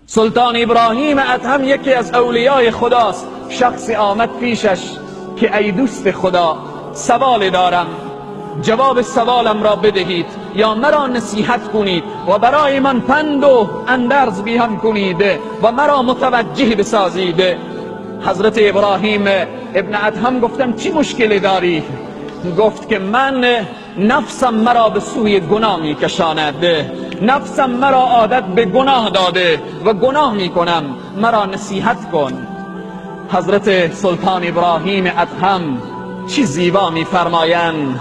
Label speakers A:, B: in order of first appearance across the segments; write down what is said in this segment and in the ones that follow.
A: سلطان ابراهیم ادهم یکی از اولیای خداست. شخصی آمد پیشش که ای دوست خدا، سوال دارم، جواب سوالم را بدهید یا مرا نصیحت کنید و برای من پند و اندرز بیان کنید و مرا متوجه بسازید. حضرت ابراهیم ابن ادهم گفتم چی مشکلی داری؟ گفت که من نفسم مرا به سوی گناه میکشاند، نفسم مرا عادت به گناه داده و گناه میکنم، مرا نصیحت کن. حضرت سلطان ابراهیم ادهم چی زیبا میفرمایند،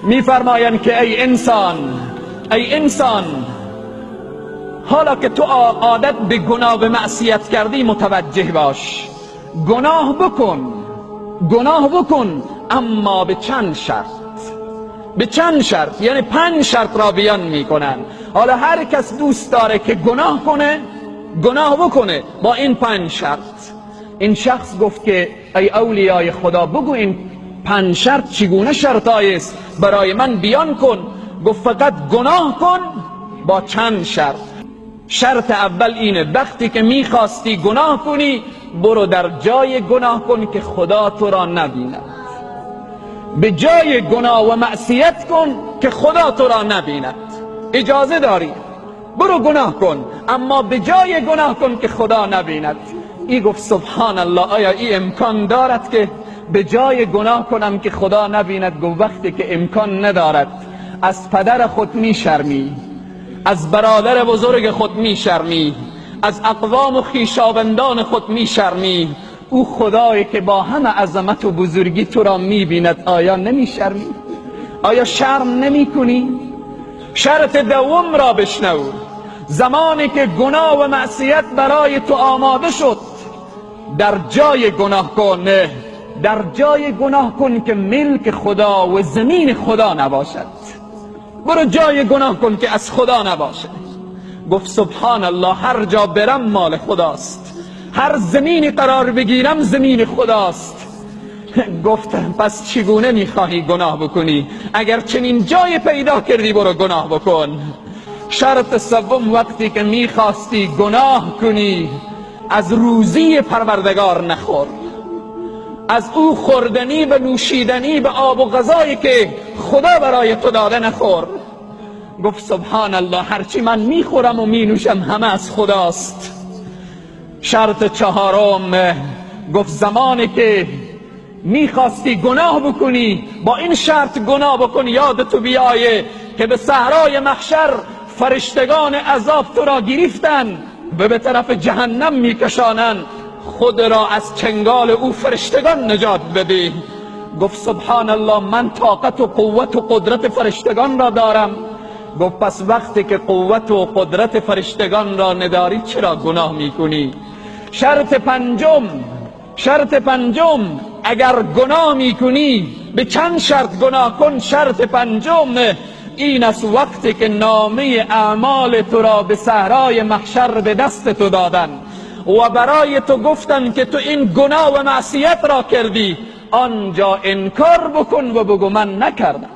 A: میفرمایند که ای انسان، ای انسان، حالا که تو عادت به گناه و معصیت کردی متوجه باش، گناه بکن، گناه بکن، اما به چند شرط، به چند شرط، یعنی 5 شرط را بیان میکنن. حالا هر کس دوست داره که گناه کنه، گناه بکنه با این 5 شرط. این شخص گفت که ای اولیای خدا، بگو این 5 شرط چگونه شرطایی است، برای من بیان کن. گفت فقط گناه کن با چند شرط. شرط اول اینه، وقتی که میخواستی گناه کنی برو در جای گناه کن که خدا تو را نبیند، به جای گناه و معصیت کن که خدا تو را نبیند. اجازه داری برو گناه کن، اما به جای گناه کن که خدا نبیند. ای گفت سبحان الله، آیا ای امکان دارد که به جای گناه کنم که خدا نبیند؟ گفت وقتی که امکان ندارد، از پدر خود میشرمی، از برادر بزرگ خود میشرمی، از اقوام و خویشاوندان خود میشرمی، او خدایی که با همه عظمت و بزرگی تو را میبیند آیا نمیشرمی؟ آیا شرم نمیکنی؟ شرط دوم را بشنو، زمانی که گناه و معصیت برای تو آماده شد در جای گناه کن، در جای گناه کن که ملک خدا و زمین خدا نباشد. برو جای گناه کن که از خدا نباشد. گفت سبحان الله، هر جا برم مال خداست، هر زمینی قرار بگیرم زمین خداست. گفت پس چگونه میخواهی گناه بکنی؟ اگر چنین جای پیدا کردی برو گناه بکن. شرط سوم، وقتی که میخواستی گناه کنی از روزی پروردگار نخور، از او خوردنی و نوشیدنی و آب و غذایی که خدا برای تو داده نخور. گفت سبحان الله، هرچی من میخورم و مینوشم همه از خداست. شرط چهارم، گفت زمانی که میخواستی گناه بکنی با این شرط گناه بکن، یاد تو بیایه که به صحرای محشر فرشتگان عذاب تو را گرفتن و به طرف جهنم میکشانند، خود را از چنگال او فرشتگان نجات بده. گفت سبحان الله، من طاقت و قوت و قدرت فرشتگان را دارم. گفت پس وقتی که قوت و قدرت فرشتگان را نداری چرا گناه میکنی؟ شرط پنجم، شرط پنجم، اگر گناه میکنی به چند شرط گناه کن. شرط پنجم این است، وقتی که نامه اعمال تو را به صحرای محشر به دست تو دادن و برای تو گفتن که تو این گناه و معصیت را کردی، آنجا انکار بکن و بگو من نکردم.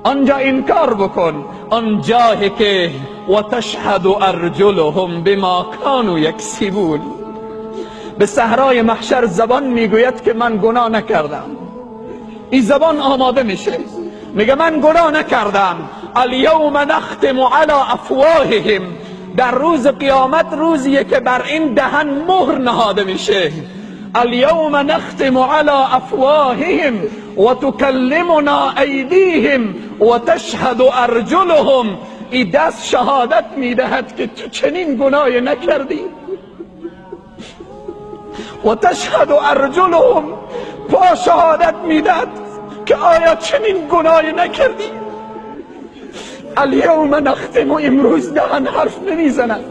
A: آنجا انکار بکن، آنجا که و تشهد ارجلهم بما کانوا یکسبون. به صحرای محشر زبان میگوید که من گناه نکردم. این زبان آماده میشه، میگه من گناه نکردم. الیوم نختم علی افواههم. در روز قیامت روزیه که بر این دهن مهر نهاده میشه. الیوم نختم علی افواههم و تکلمنا ایدیهم و تشهد ارجلهم. این دست شهادت میدهد که تو چنین گناهی نکردی. و تشهد ارجلهم، پا شهادت میدهد که آیا چنین گناهی نکردی. الیوم نختم، و امروز دهن حرف نمیزند.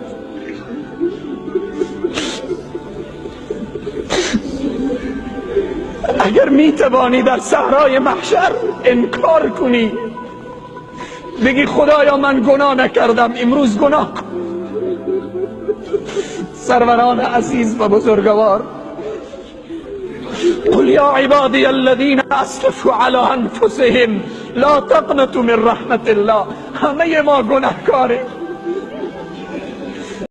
A: اگر میتوانی در صحرای محشر انکار کنی، بگی خدایا من گناه نکردم، امروز گناه کن. سروران عزیز و بزرگوار، قل یا عبادی الذین اسرفوا علی انفسهم لا تقنطوا من رحمت الله. همه ما گناهکاریم.